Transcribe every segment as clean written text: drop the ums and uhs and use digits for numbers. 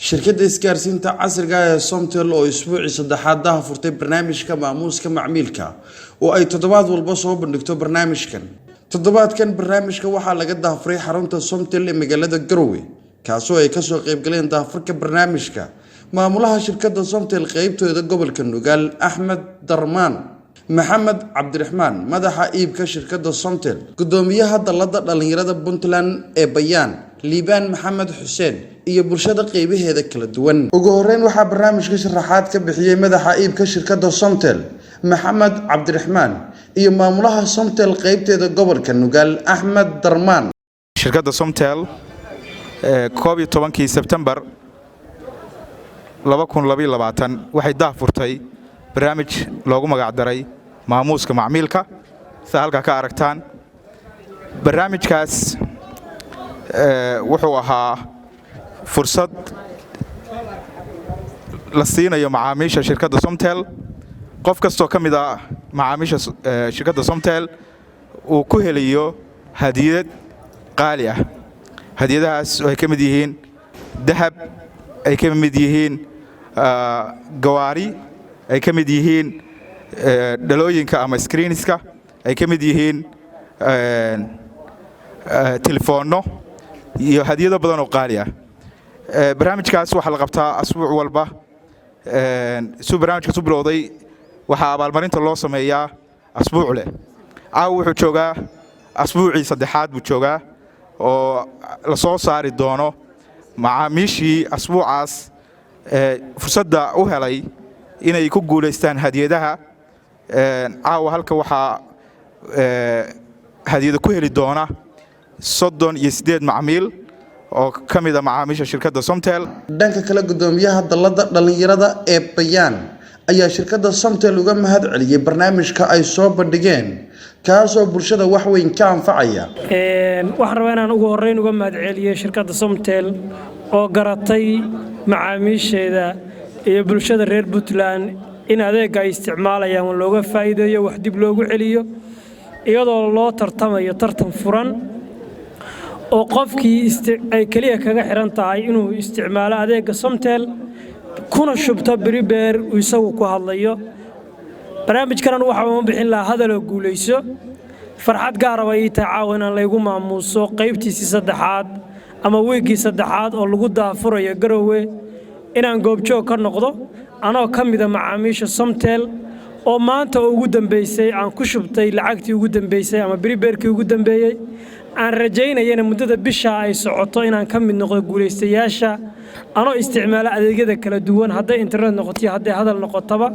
Shirkadda isgaarsiinta casriga ah ee Somtel oo isbuucii saddexaad daha furtay barnaamijka maamuuska macmiilka oo ay toddobaad walba soo bandhigto barnaamijkan. Toddobaadkan barnaamijka waxaa laga daahfuray xarunta Somtel ee magaalada Garowe, kaasoo ay kasoo qeybgaleen daahfurka barnaamijka maamulaha shirkadda Somtel qeybtooda gobolka Nugaal, Axmed Darmaan, Maxamed Cabdiraxmaan, madaxa iibka shirkadda Somtel, gudoomiyaha dalada dhalinyarada Puntland ee Bayaan, Liibaan Maxamed Xuseen, iyo bulshada qeybaheeda kala duwan. Ugu horeyn waxaa barnaamijka sharaxaad ka bixiyey madaxa iibka shirkadda Somtel, Maxamed Cabdiraxmaan, iyo maamulaha Somtel qeybteeda gobolka Nugaal, Axmed Darmaan. Shirkadda Somtel 11-kii Sebtembar waxay daah furtay barnaamij loogu magacdaray maamuuska macmiilka. Sida halkaa ka aragtaan, barnaamijkaas wuxuu ahaa fursad la siinayo macaamiisha shirkadda Somtel. Qof kastoo ka mid a macaamiisha shirkadda Somtel uu ku helayo hadiyad qaali ah. Hadiyadahaas oo ay ka mid yihiin dahab, ay ka mid yihiin gawaari, ay ka mid yihiin dhalooyinka ama screenska, ay ka mid yihiin telefoonno iyo hadiyado badan oo qaali ah. Barnaamijkaas waxaa la qabtaa asbuuc walba. Suu barnaamijkaas u bilowday, waxaa abaalmarinta loo sameeyaa asbuuc leh. Caawa wuxuu joogaa asbuucii saddexaad buu joogaa, oo la soo saari doono macaamiishii asbuucaas fursadda u helay inay ku guulaystaan hadiyadaha. Caawa halka waxaa hadiyada ku heli doona 38 macmiil oo ka mid a macaamiisha shirkadda Somtel. Dhanka kale, gudoomiyaha dalada dhalinyarada ee Bayaan ayaa shirkadda Somtel uga mahad celiyey barnaamijka ay soo bandhigeen, kaasoo bulshada wax weyn ka anfacaya. Waxaan rabaa inaan ugu horreyn uga mahad celiyo shirkadda Somtel oo garatay macaamiisheeda iyo bulshada reer Puntland in adeegga ay isticmaalayaan looga faa'iideeyo, wax dib loogu celiyo, iyadoo loo tartamayo tartan furan oo qofkii ay keliya kaga xihan tahay inuu isticmaalo adeegga Somtel kuna shubto prepaid uu isagu ku hadlayo. Barnaamijkanan waxa uma bixin lahaa "Hadaloo guulayso". Farxad gaara bay ii tahay caawa inaan laygu maamuuso qaybtiisii saddexaad ama wiiggii saddexaad oo lagu daahfurayo Garowe inaan goobjoog ka noqdo, anoo ka mida macaamiisha Somtel oo maanta oo ugu dambaysay aan ku shubtay lacagtii ugu dambaysay ama prepaidkii ugu dambeeyey. Aan rajaynayana muddada bishaa ay socoto inaan ka mid noqdo guulaystayaasha, anoo isticmaala adeegyada kala duwan, hadday internet noqoto, hadday hadal noqotaba.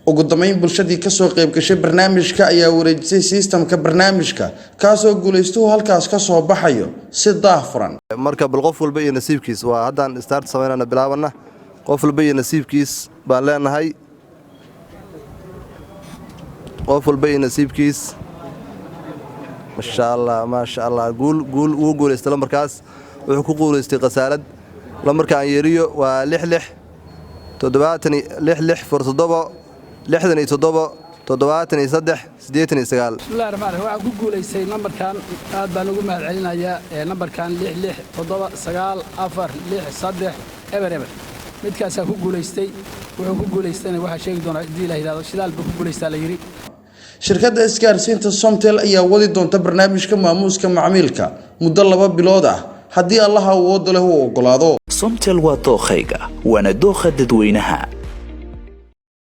Ugu dambeyn, bulshadii kasoo qayb gashay barnaamijka ayaa wareejisay sistamka barnaamijka, kaasoo guulaystuhu halkaas ka soo baxayo si daah furan. Marka bal qof walba iyo nasiibkiis waa. Haddaan start samaynana, bilaabanna. Qof walba iyo nasiibkiis baan leenahay, qof walba iyo nasiibkiis. Maasha Allah, maasha Allah! Guul, guul! Wuu guulaystay lambarkaas. Wuxuu ku guulaystay khasaalad. Lambarka aan yeeriyo waa 6 6 70 6 6 fur 7 67 73 89. Bismillahi raxmaan raxiim. Waxaan ku guulaystay nambarkan, aad baan ugu mahad celinayaa. Nambarkan 6 6 7 9 4 6 3 0 0, midkaasaa ku guulaystay. Wuxuu ku guulaystayna waxaa sheegi doonaa haddii la yidhahdo. Shidaal buu ku guulaystaa la yidhi. Shirkadda isgaarsiinta Somtel ayaa wadi doonta barnaamijka maamuuska macmiilka muddo 2 bilood ah, haddii Allaha awooda leh uu ogolaado. Somtel waa dookhayga, waana dookha dadweynaha.